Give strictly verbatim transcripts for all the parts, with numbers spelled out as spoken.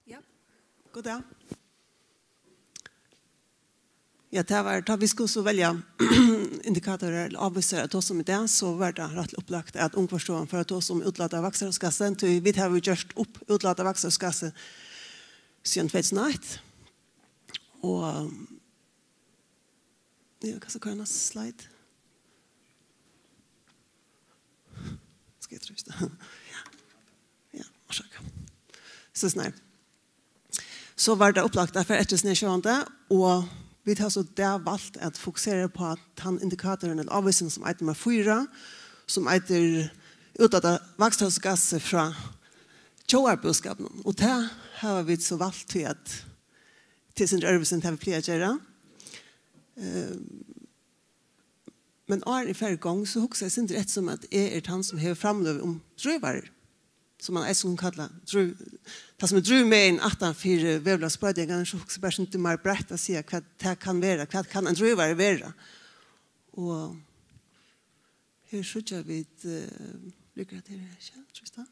Ja, god dag. Ja, tað var, tá vit skuldu so velja indikatorar ella ávísarar at tosa um í dag, so var tað rættiliga upplagt, at Umhvørvisstovan fór at tosa um útlát av vakstrarhúsgassi, tí vit hava jú gjørt upp útlát av vakstrarhúsgassi síðan tvey túsund og eitt. Og, ja, kanst tú koyra næsta slide? Skal eg trýsta? Ja, orsaka. So, sånn her. So var tað upplagt at fara eftir hesum her, sjálvandi, og vit hava so í dag valt at fokusera upp á tann indikatorin ella ávísan, sum eitur nummar fýra, sum eitur útlát av vakstrarhúsgassi frá tjóðarbúskapinum. Og tað hava vit so valt tí at tað er sindur øðrvísi enn tað, vit plaga at gera. Ehm, men áðrenn eg fari í gongd, so hugsi eg sindur eftir, sum at eg eri tann, sum hevur framløgu um drívarar, sum man eisini kann kalla drív-, tað, sum er drívmegin aftan fyri veðurlagsbroytingarnar, so hugsi eg bara sindur meir breitt at siga, hvat tað kann vera, hvat kann ein drívari vera? Og her síggja vit, eh, liggur hetta her, ja, trýst á.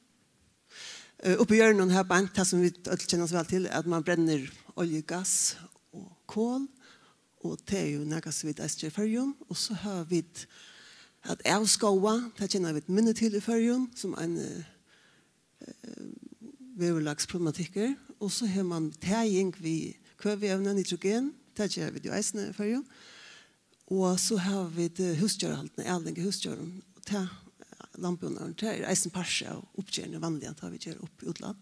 Eh, uppi í hjørninum her beint, tað sum vit øll kenna so væl til, at man brennir olju, gass og kol, og tað er jú nakað sum vit eisini gera í Føroyum, og so hava vit at avskóga, tað kenna vit minni til í Føroyum, sum ein, eh, eh, veðurlagsproblematikkur, og so hevur man tæðing við køvievni, nitrogen, tað gera vit jú eisini í Føroyum. Og so hava vit, eh, húsdjórahaldið, aling av húsdjórum, og tað, eh, landbúnaðurin, tað er eisini partur av uppgerðini vanliga, tá vit gera upp útlát.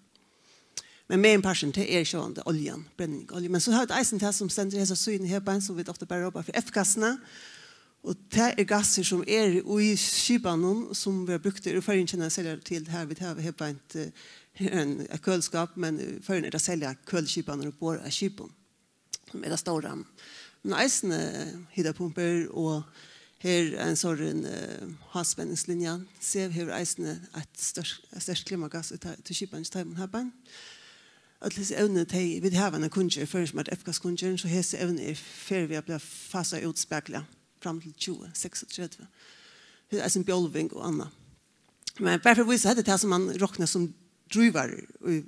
Men meginparturin, tað er sjálvandi oljan, brenning av olju. Men so hava vit eisini tað, sum stendur í hesi síðuni her beint, sum vit ofta bara rópa fyri F-gassini. Og tað er gassir, sum eru í skipanum, sum verða brúktir í Føroyum, kenna serliga til her, vit hava her beint, eh, her er ein, eitt køliskáp, men í Føroyum er tað serliga køliskipanir umborð á skipum, sum er tað stóra. Men eisini hitapumpur, og her er ein sovorðin, eh, háspenningslinja. SEV hevur eisini eitt stórt, eitt stórt klimagass í ta-, til skipanin hjá teimum her beint. Øll hesi evni, tey, vit hava eina kunngerð í Føroyum, sum eitur F-gasskunngerðin, so hesi evni eru í ferð við at bliva fasað út spakuliga fram til tjúgu seksogtretivu. Her er eisini bjálving og annað. Men bara fyri at vísa, hetta er tað, sum man roknar sum drívarar í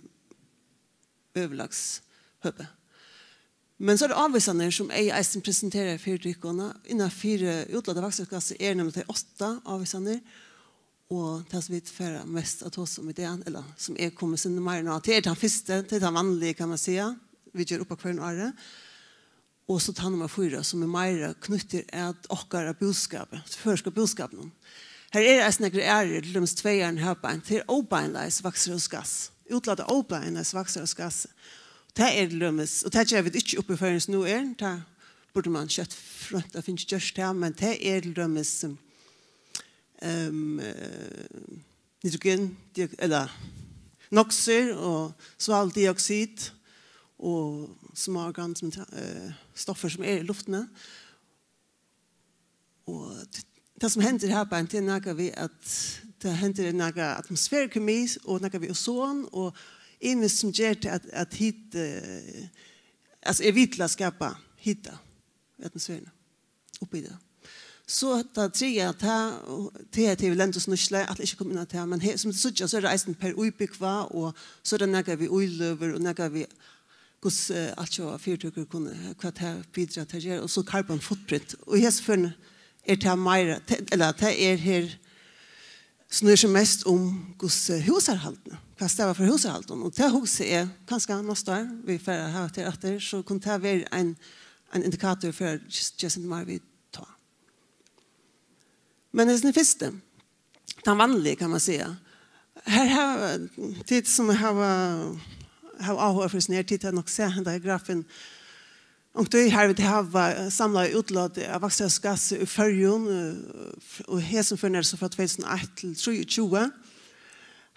veðurlagshøpi. Men so eru ávísarnir, sum eg eisini presenteraði fyri tykkum, innan fyri útlát av vakstrarhúsgassi er nemliga tey átta ávísarnir, og tað sum vit fara mest at tosa um í dag, ella sum eg komi sindur meira inn á, tað er tann fyrsti, tað er tann vanligi, kann man siga, vit gera upp á hvørjum ári. Og so tann nummar fýra, sum er meira knýttur at okkara búskapi, føroyska búskapinum. Her eru eisini nakrir aðrir, til dømis tveyarnir her beint. Her er óbeinleiðis vakstrarhúsgass. Útlát av óbeinleiðis vakstrarhúsgassi. Tað er til dømis, og tað gera vit ikki upp í Føroyum sum nú er, tað burdi man skjótt roynt at fingið gjørt tað, men tað er til dømis, ehm, eh, nitrogen, ella noxir og svaveldioxid og smá organ-, sum, eh, stoffir sum eru í luftini. Og t-, tað sum hendir her beint, tað er nakað við, at tað hendir nakað atmosferukemi og nakað við ozon og ymiskt, sum ger til at, at hiti, eh, altso, er við til at skapa hita í atmosferuni, upp í tað. So tað triðja, tað, tað er til lendisnýtslu, eg ætli ikki at koma inn á tað, men her, sum tit síggja, so er tað eisini per íbúgva, og so er tað nakað við íløgur, og nakað við, hvussu, eh, altjóða fyritøkur kunnu, hvat tað bidrar til at gera, og so carbon footprint. Og í hesi førini er tað meira, te-, ella tað er her, snýr seg mest um, hvussu húsarhaldini, hvat stavar frá húsarhaldinum. Og tað hugsi eg, kanska næsta ár, vit fara at hava tað aftur, so kundi tað verið ein, ein indikator fyri at gera sindur meira við tá. Men hesin er fyrsti, tann vanligi, kann man siga. Her hava tit, sum hava, hava áhuga fyri hesum her, tit hava nokk sæð henda her grafin. Og tí har vit hava, eh, samlaða útlátið av vakstrarhúsgassi í Føroyum, eh, f-, og hesum førum er so frá tvey túsund og eitt til trýogtjúgu.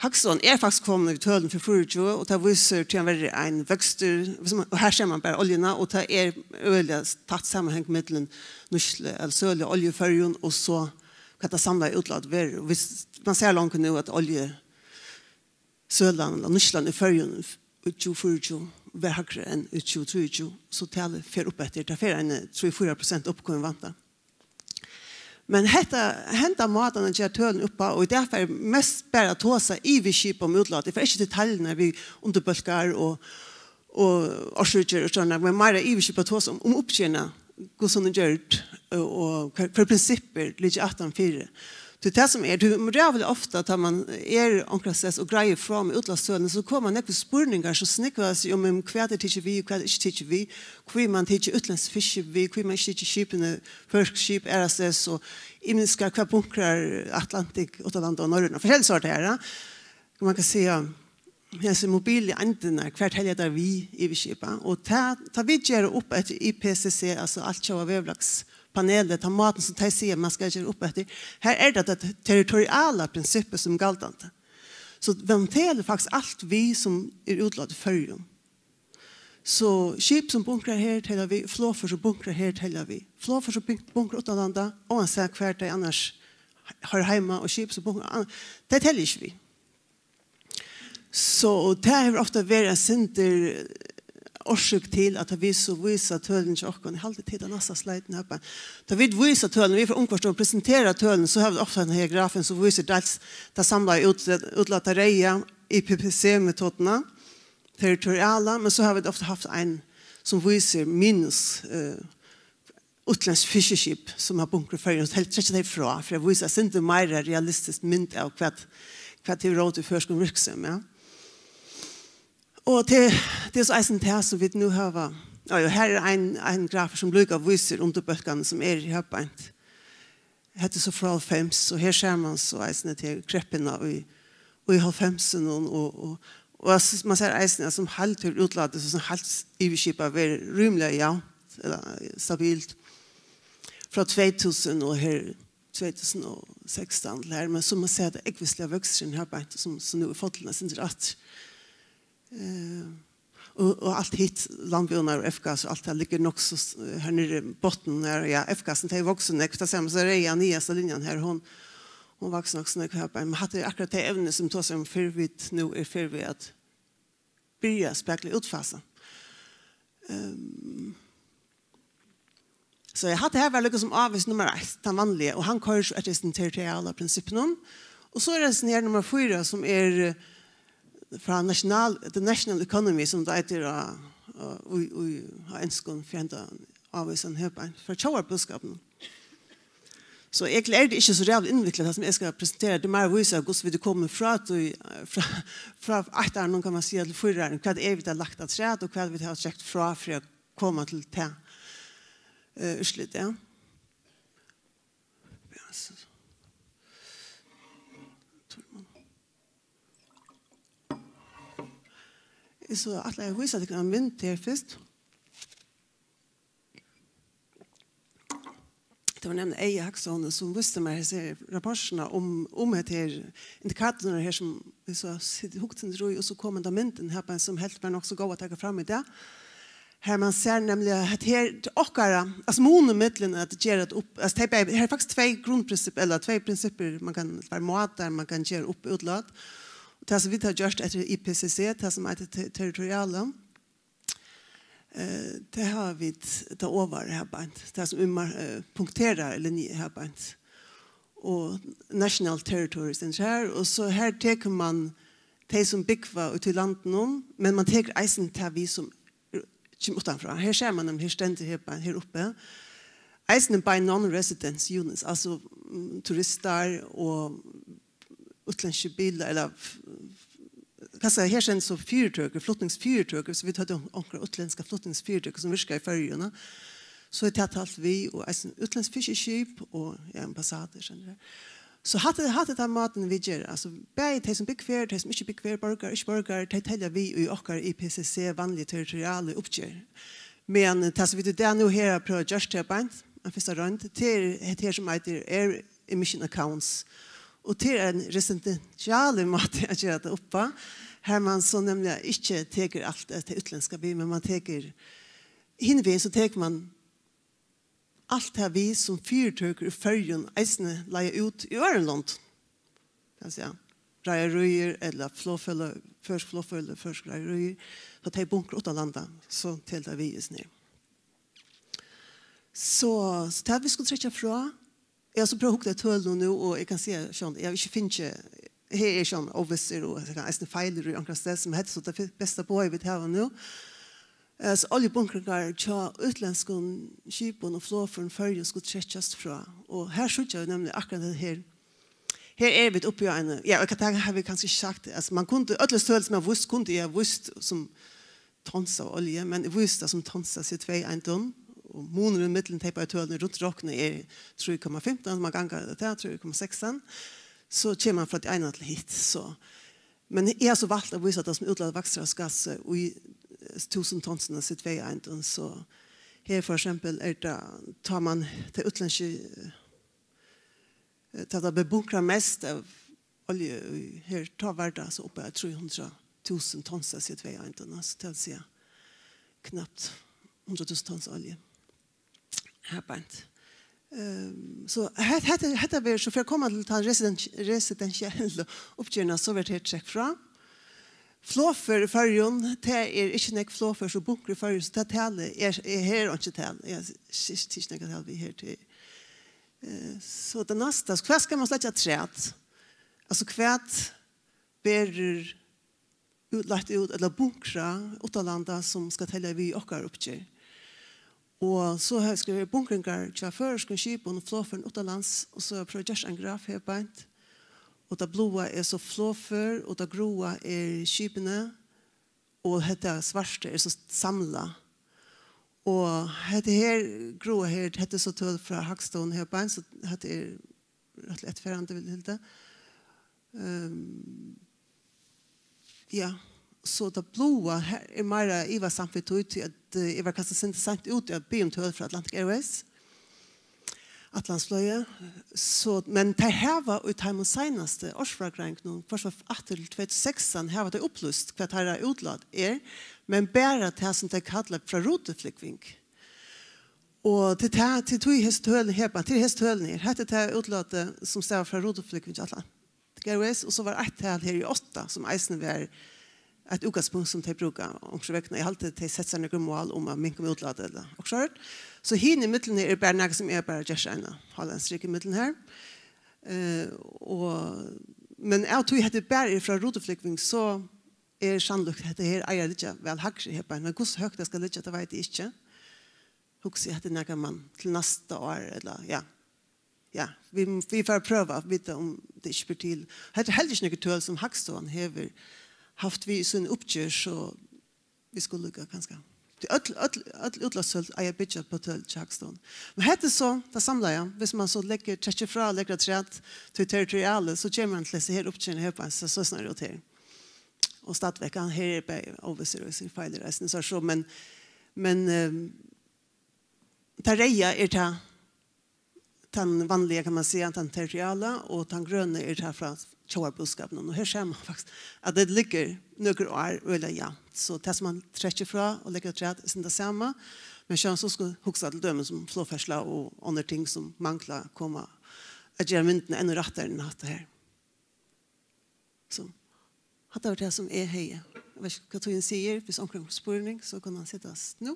Hagstovan er faktiskt komin við tølum fyri fýraogtjúgu, og tað vísir tíverri ein vøkstur, hvis man, og her sær man bara oljuna, og tað er øgiliga tætt samanhang millum nýtslu, ella sølu av olju í Føroyum, og so hvat tað samlaða útlátið verður. Og hvis man sær longu nú, at olju sølan, ella nýtslan í Føroyum í tjúgu fýraogtjúgu var hægri enn í tjúgu trýogtjúgu, so talið fer upp eftir. Tað fer ein, eh, trý fýra prosent upp, kunnu vænta. Men hetta, henda mátan at gera tølini upp á, og í dag fari eg mest bara at tosa yvirskipað um útlát. Eg fari ikki í detaljurnar við undirbólkar og, og orsøkir og sovorðið, men meira yvirskipað tosa um, um uppgerðina, hvussu hon er gjørd, og, og hvat, hvat prinsippir liggja aftan fyri. Tí tað sum er, tí ræðuliga ofta, tá man er onkrastaðni og greiðir frá um útlátstølini, so koma nógvir spurningar, sum snúgva seg um, um hvat er tikið við, hvat er ikki tikið við, hví man tekur útlendsk fiski við, hví man ikki tekur skipini, føroysk skip, aðrastaðni, og ymiskar, hvat bunkrar Atlantic, uttanlanda og norrøna, forskellig sort her, ja. Man kann siga, hesar mobilu eindirnar, hvar telja tær við yvirskipað? Og tá, tá vit gera upp eftir I P C C, altso Altjóða Veðurlagspanelið, tann mátin sum tey siga, man skal gera upp eftir, har er tað tað territoriala prinsippið sum er galdandi. So man telur faktiskt alt við sum er útlát í Føroyum. So skip sum bunkra her telja vit, flogfør sum bunkra her telja vit. Flogfør sum bunk-, bunkra uttanlanda, óansæð hvar tey annars hoyra heima, og skip sum bunkra, an-, tey telja ikki við. So, og tað hevur ofta verið eitt sindur orsøk til, at vit so vísa tølini hjá okkum. Eg haldi, tað er næsta slide her, bara. Tá vit vísa tølini, vit fara umhvørt og presentera tølini, so hava vit ofta henda her grafin, sum vísir dels tað samlaða út-, útlátið, reyða, I P P C-metodina, territoriala, men so hava vit ofta havt ein, sum vísir minus, eh, útlendsk fiskiskip, sum hava bunkrað í Føroyum, so trekkja tey frá, fyri at vísa eitt sindur meira realistisk mynd av, hvat, hvat er rót í føroyskum virksemi, ja. Og til, til so eisini tað, sum vit nú hava, ja, ja, her er ein, ein grafur, sum líka vísir undirbólkarnar, sum eru her beint. Hetta er so frá hálvfems, og her sær man so eisini til kreppuna í, í hálvfemsunum, og, og, og, og altso, man sær eisini, at sum heild hevur útlátið, so sum heilt yvirskipað, verið rímiliga javnt, ella stabilt, frá tvey túsund og her tvey túsund og sekstan til her, men so man sær tað ógvusliga vøksturin her beint, sum, sum nú er fallin eitt sindur aftur. Eh, og, og alt hitt, landbúnaður og F-gass og alt tað liggur nokk so s-, her niðri í botninum her, ja, F-gassin, tey vuksu nógv, tað sama sum reyða niðasta linjan her, hon, hon vaks nokk so nógv her, men hatta er akkurát tey evni, sum tosa um, fyrr vit nú er fyrr við at byrja at spakla útfasa. Ehm, So eg hatta her var líka sum ávís nummar eitt, tann vanliga, og hann koyrir so eftir hesum territoriala prinsippinum. Og so er hesin her nummar fýra, sum er, eh, frá national, the national economy, sum tað eitur á, á, í, í, á enskum, fyri henda ávísan her beint, frá tjóðarbúskapinum. So eg er ikki so ræðuliga innviklað, tað sum eg skal presentera, tað er meira at vísa, hvussu vit eru komin frá tí, frá, frá eittaranum, kann man siga, til fýraran, hvat er vit har lagt afturat, og hvat vit hava trekt frá fyri at koma til tað, eh, úrslitið, ja. Ja, so, so. Eg so ætlaði at vísa tykkum eina mynd her fyrst. Tað var nevniliga Eyja Hauksson, sum vísti mær hesa her rapportina um, um hetta her indikatorarnar her, sum vit so sit-, hugdu sindur í, og so kom henda myndin her, sum helt var nokk so góð at taka fram í dag. Har man sær nemliga, at her til okkara, altso, munin millum at gera tað upp, altso, tey bæði, her er faktiskt tvey grundprinsipp, ella tvey prinsippir, man kann, tvær mátar, man kann gera upp útlát. Og tað sum vit hava gjørt eftir I P C C, tað sum eitur te-, territoriala, eh, tað hava vit tað ovara her beint, tað sum umar-, eh, punkterar linju her beint. Og national territories, den her, og so her tekur man tey sum búgva úti í landinum, men man tekur eisini tað við sum kemur uttanfrá. Her sær man, her stendur her, her uppi. Eisini by non-residents units, altso, mm, turistar og útlendskir bilar, ella f-, f-, hvat skal eg, her stendur so fyritøkur, flutningsfyritøkur, so vit høvdu onkrar útlendskar flutningsfyritøkur sum virka í Føroyum, so er tað talt við, og eisini útlendsk fiskiskip og, ja, ambassadur, skilur tú. So hatta, hatta er tann mátin vit gera. Altso, bæði tey sum búgva her, tey sum ikki búgva her, borgarar, ikki borgarar, tey telja við í okkara I P C C vanligu territorialu uppgerð. Men tað sum vit í dag nú her hava prøvað at gjørt her beint, ein fyrsta roynd, tað er hetta her sum eitur Air Emission Accounts. Og tað er ein residentialur máti at gera tað upp á, har man so nemliga ikki tekur alt tað útlendska við, men man tekur, hinvegin so tekur man alt tað við, sum fyritøkur í Føroyum eisini leiga út í øðrum londum. Kann siga, reiðaríir ella flogfeløg, føroysk flogfeløg, føroysk reiðaríir, so tey bunkra uttanlanda, so telur tað við í sum er. So, so tað vit skulu trekkja frá, eg havi so prøvað at hugt eftir tølunum nú, og eg kann siga, sjón, eg havi ikki fingið, her er sjón óvissur, og eg kann eisini feilir í onkra stað, sum hetta, so tað fyri-, besta boðið vit hava nú. Altso, oljubunkringar hjá útlendskum skipum og flogførum í Føroyum skulu trekkjast frá. Og her síggja vit nemliga akkurát tað her. Her eru vit uppi á eini, ja, og tað hava vit kanska ikki sagt, altso, man kundi, øll tøl sum man vísti, kundi eg víst sum tons av olju, men eg vísti tað sum tons av C O tvey eindum, og munurin millum tey bæði tølini rundt roknað er trý komma fimtan, man gangar tað, trý komma sekstan, so kemur man frá tí eina til hitt, so. Men eg havi so valt at vísa tað sum útlát av vakstrarhúsgassi í, eh, túsund tonsum av C O tvey eindum, so her for eksempel er tað, tá man tey útlendsku, eh, tá tað bleiv bunkrað mest av olju í, her, tá var tað so uppi á trý hundrað túsund tons av C O tvey eindum, altso, tað vil siga, knapt hundrað túsund tons olju. Her beint. Ehm, so het-, hetta, hetta verður so, fyri at koma til ta residen-, residentiellu uppgerðina, so verður her trekt frá. Flogfør í Føroyum, tað er ikki nógv flogfør sum bunkra í Føroyum, so tað talið er, er her einki tal. Eg havi ikki, ikki nakað tal við her til. Eh, so tað næsta, hvat skal man so leggja afturat? Altso, hvat verður út-, lagt út ella bunkrað uttanlanda sum skal telja við í okkara uppgerð. Og so havi eg skrivað bunkringar hjá føroyskum skipum og flogførum uttanlands, og so havi eg prøvað at gjørt ein graf her beint. Og tað bláa er so flogfør, og tað gráa er skipini, og hetta svarta er so samlað. Og hetta her gráa her, hetta er so tøl frá Hagstovuni her beint, so hetta er rættiliga eftirfarandi, vil eg halda. Ehm, ja, so tað bláa her er meira ivasamt við tí, tí at, eh, eg var kanska eitt sindur seint úti at biðja um tøl frá Atlantic Airways, Atlantsflogið. So, men tey hava í teimum seinastu ársfrágreiðingunum, hvørt fall aftur til tvey túsund og sekstan, hava tey upplýst, hvat teirra útlát er, men bara tað, sum tey kalla frá rutuflúgving. Og til tað, til tí hesi tølini her, til hesi tølini her. Hetta er tað útlátið, sum stavar frá rutuflúgving til Atlantic Airways, og so var eitt tal her í átta, sum eisini var eitt útgangspunkt, sum tey brúka onkursvegna. Eg haldi, tey settu sær nøkur mál um at minka um útlátið ella okkurt. So hini millum her er bara nakað, sum eg bara gjørt eina hálvan strika ímillum her. Eh, og, men av tí hetta bara er frá rutuflúgving, so er sannlíkt, hetta her eigur at liggja væl hægri her beint, men hvussu høgt tað skal liggja, tað veit eg ikki. Hugsi eg, hetta er nakað man til næsta ár, ella, ja. Ja, vit, vit fara at prøva at vita um tað ikki ber til. Hetta er heldur ikki nøkur tøl, sum Hagstovan hevur havt við í síni uppgerð, so vit skulu líka kanska. Tí øll, øll, øll útlátstøl eiga at byggja upp á tøl hjá Hagstovu. Men hetta er so tað samlaða, viss man so leggur, trekkir frá, leggur afturat tí territoriala, so kemur man til hesa her uppgerðina her beint, so, so snarari út her. Og stadigvæk, hann her er bæði óvissur og vissir feilir eisini, so, so, men, men, ehm, tað reyða er tað, tann vanliga, kann man siga, tann territoriala, og tann grøna er tað frá tjóðarbúskapinum. Og her sær man faktiskt, at tað liggur nøkur ár øgiliga javnt. So tað, sum man trekkir frá og leggur afturat, er sindur tað sama. Men sjálvandi so skuldi hugsað til dømis um flogferðsla og onnur ting, sum mangla, koma at gera myndina enn rættari enn hatta her. So, hatta var tað, sum eg hevði. Eg veit ikki, hvat tíðin sigur. Viss onkur hevur spurning, so kann hann setast nú.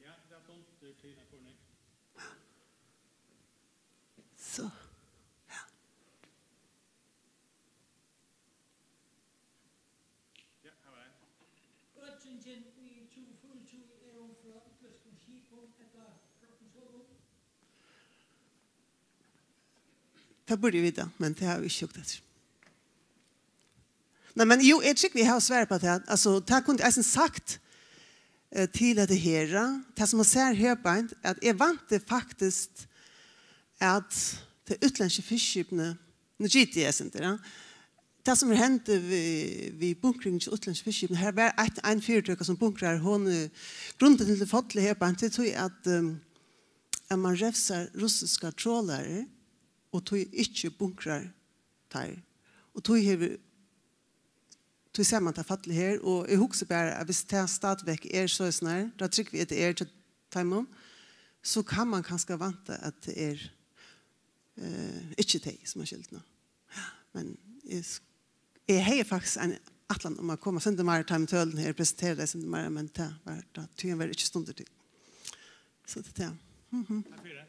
Ja, tað er dálítið til at fáa. So, ja. Ja, her var ein. Økingin í tjúgu fýraogtjúgu, er hon frá útlendskum skipum ella frá okkum sjálvum? Tað burdi eg vitað, men tað havi eg ikki hugt eftir. Nei, men jú, eg trúgvi, eg havi svar upp á tað. Altso, tað kundi eg eisini sagt, eh, til hetta her. Tað, sum man sær her beint, at eg vænti faktiskt, at tey útlendsku fiskiskipini, nú giti eg eitt sindur, ja. Tað, sum er hent við, við bunkring hjá útlendskum fiskiskipum, her var eitt, ein fyritøka, sum bunkrar, hon, eh, grundin til fallið her beint, tað er tí, at, ehm, at man revsar russiskar trolarar, og tí ikki bunkrar teir. Og tí hevur, tí sær man tað fallið her, og eg hugsi bara, at viss tað stadigvæk er soleiðis, nær, tað trúgvi eg, tað er hjá teimum, so kann man kanska vænta, at tað er, eh, ikki tey, sum hava skyldina. Men eg s-, eg hevði faktiskt ein ætlan um at koma eitt sindur meir í teimum tølunum her, presentera tey eitt sindur meir, men tað var, tað, tíðin var ikki stundir til. So tað er tað. Mhm. Takk fyri.